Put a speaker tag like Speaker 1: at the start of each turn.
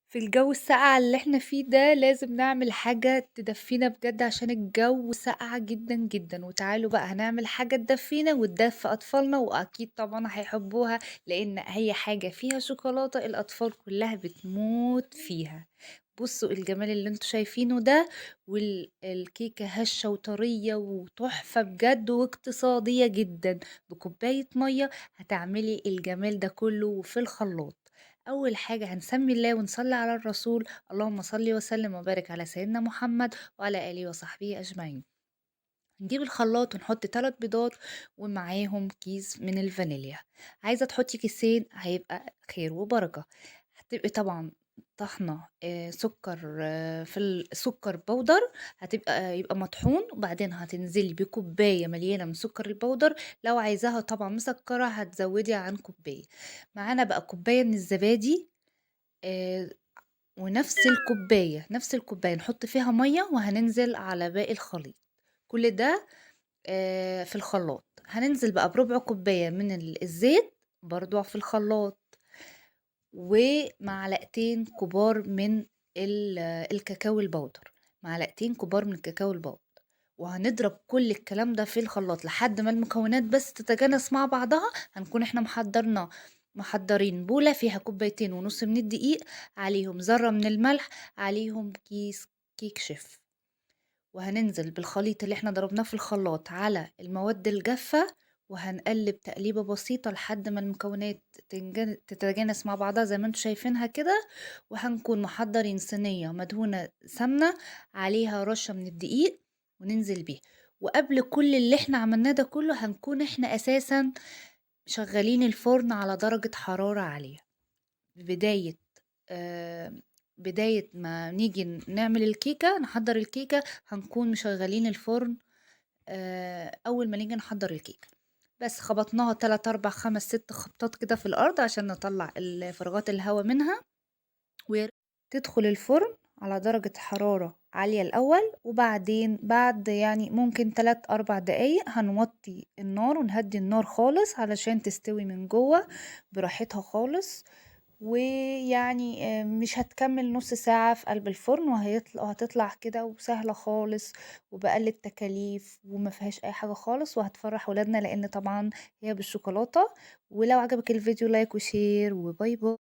Speaker 1: في الجو الساقعة اللي إحنا فيه ده لازم نعمل حاجة تدفينا بجد عشان الجو ساقعة جدًا، جدًا. وتعالوا بقى هنعمل حاجة تدفينا وتدفي أطفالنا، وأكيد طبعًا هيحبوها لإن هي حاجة فيها شوكولاتة الأطفال كلها بتموت فيها. بصوا الجمال اللي انتوا شايفينه ده، والكيكة هشة وطرية وتحفة بجد واقتصادية جدًا. بكوباية مية هتعملي الجمال ده كله وفي الخلاط. أول حاجة هنسمي الله ونصلي على الرسول، اللهم صل وسلم وبارك على سيدنا محمد وعلى آله وصحبه أجمعين. نجيب الخلاط ونحط 3 بيضات ومعاهم كيس من الفانيليا. عايزة تحطي كيسين هيبقى خير وبركة. هتبقي طبعا طحنة، سكر، في السكر بودر، يبقى مطحون، وبعدين هتنزلي بكوباية مليانة من سكر البودر. لو عايزاها طبعا مسكرة هتزودي عن كوباية. معانا بقى كوباية من الزبادي، ونفس الكوباية، نفس الكوباية نحط فيها مية، وهننزل على باقي الخليط. كل ده، في الخلاط. هننزل بقى بربع كوباية من الزيت برضو في الخلاط، ومعلقتين كبار من الكاكاو البودر، معلقتين كبار من الكاكاو البودر. وهنضرب كل الكلام ده في الخلاط لحد ما المكونات بس تتجانس مع بعضها. هنكون احنا محضرين بولة فيها كوبايتين ونص من الدقيق، عليهم ذرة من الملح، عليهم كيس كيك شيف. وهننزل بالخليط اللي احنا ضربناه في الخلاط على المواد الجافة، وهنقلب تقليبة بسيطة لحد ما المكونات تتجانس مع بعضها زي ما انتم شايفينها كده. وهنكون محضرين صينية مدهونة سمنة عليها رشة من الدقيق وننزل بيها. وقبل كل اللي احنا عملناه ده كله هنكون احنا اساسا شغالين الفرن على درجة حرارة عالية. بداية ما نيجي نعمل الكيكة، نحضر الكيكة، هنكون مشغلين الفرن، أول ما نيجي نحضر الكيكة. بس خبطناها 3 4 5 6 خبطات كده في الأرض عشان نطلع فراغات الهواء منها، وتدخل الفرن على درجة حرارة عالية الأول، وبعدين بعد ممكن 3 4 دقايق هنوطي النار ونهدي النار خالص علشان تستوي من جوه براحتها خالص. مش هتكمل نص ساعة في قلب الفرن، وهتطلع كده وسهلة خالص وبأقل التكاليف وما فيهاش أي حاجة خالص، وهتفرح ولادنا لأن طبعا هي بالشوكولاتة. ولو عجبك الفيديو like و share، و bye bye.